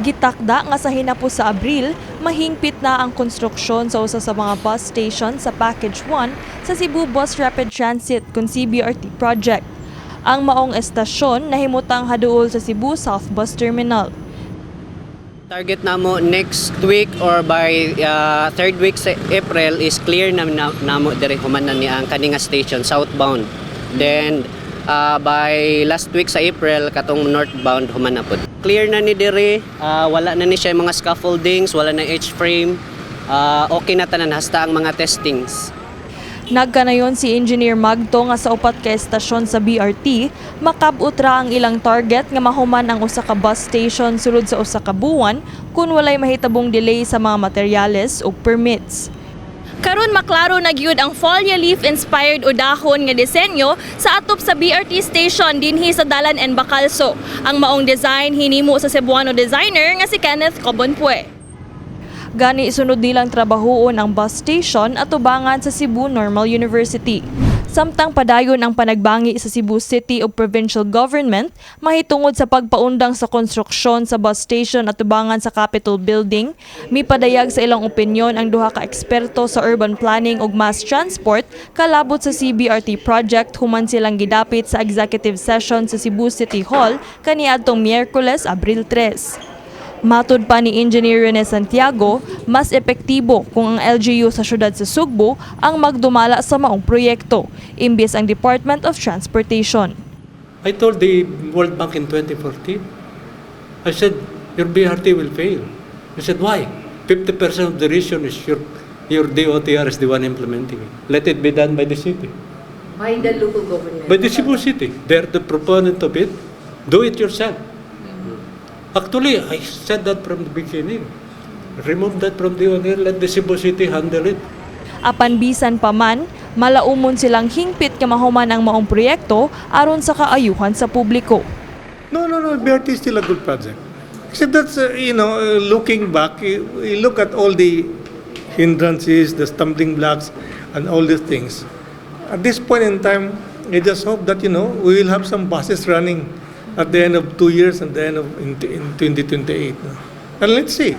Gitakda nga sa hinapos sa Abril, mahingpit na ang konstruksyon sa usa sa mga bus station sa Package 1 sa Cebu Bus Rapid Transit kon CBRT project. Ang maong estasyon nahimutang haduol sa Cebu South Bus Terminal. Target namo next week or by third week sa April is clear na namo diri, human na ni ang kani nga station southbound. Then by last week sa April, katong northbound human na pud. Clear na ni diri, wala na ni siya mga scaffoldings, wala na H-frame. Okay na tanan hasta ang mga testings. Nagkanayon si Engineer Magto nga sa upat ka estasyon sa BRT, makabot ra ang ilang target nga mahuman ang usa ka bus station sulod sa usa ka buwan kung walay mahitabong delay sa mga materyales ug permits. Karon maklaro na gyud ang foliar leaf inspired o dahon nga disenyo sa atop sa BRT station dinhi sa Dalan and Bacalso. Ang maong design hinimo sa Cebuano designer nga si Kenneth Cobonpue. Gani sunod nilang trabahoon ang bus station at tubangan sa Cebu Normal University. Samtang padayon ang panagbangi sa Cebu City ug provincial government mahitungod sa pagpaundang sa konstruksyon sa bus station at tubangan sa Capitol Building, mipadayag sa ilang opinyon ang duha ka eksperto sa urban planning ug mass transport kalabot sa CBRT project human silang gidapit sa executive session sa Cebu City Hall kaniadtong Miyerkules, Abril 3. Matud pa ni Engineer Rene Santiago, mas epektibo kung ang LGU sa syudad sa Sugbo ang magdumala sa maong proyekto, imbes ang Department of Transportation. I told the World Bank in 2014, I said, "Your BRT will fail." He said, "Why?" "50% of the reason is your DOTR is the one implementing it. Let it be done by the city." By the local government. By the Cebu City. They're the proponent of it. Do it yourself. Actually, I said that from the beginning. Remove that from the owner, let the Cebu City handle it. Apan bisan pa man, malaumon silang hingpit nga mahuman ang maong proyekto aron sa kaayuhan sa publiko. No, BRT is still a good project. Except that's, looking back, you look at all the hindrances, the stumbling blocks, and all these things. At this point in time, I just hope that we will have some buses running at the end of 2 years and the end of in 2028, no? And let's see.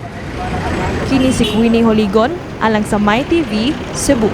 Kini si Queenie Holigon, alang sa MyTV, Cebu.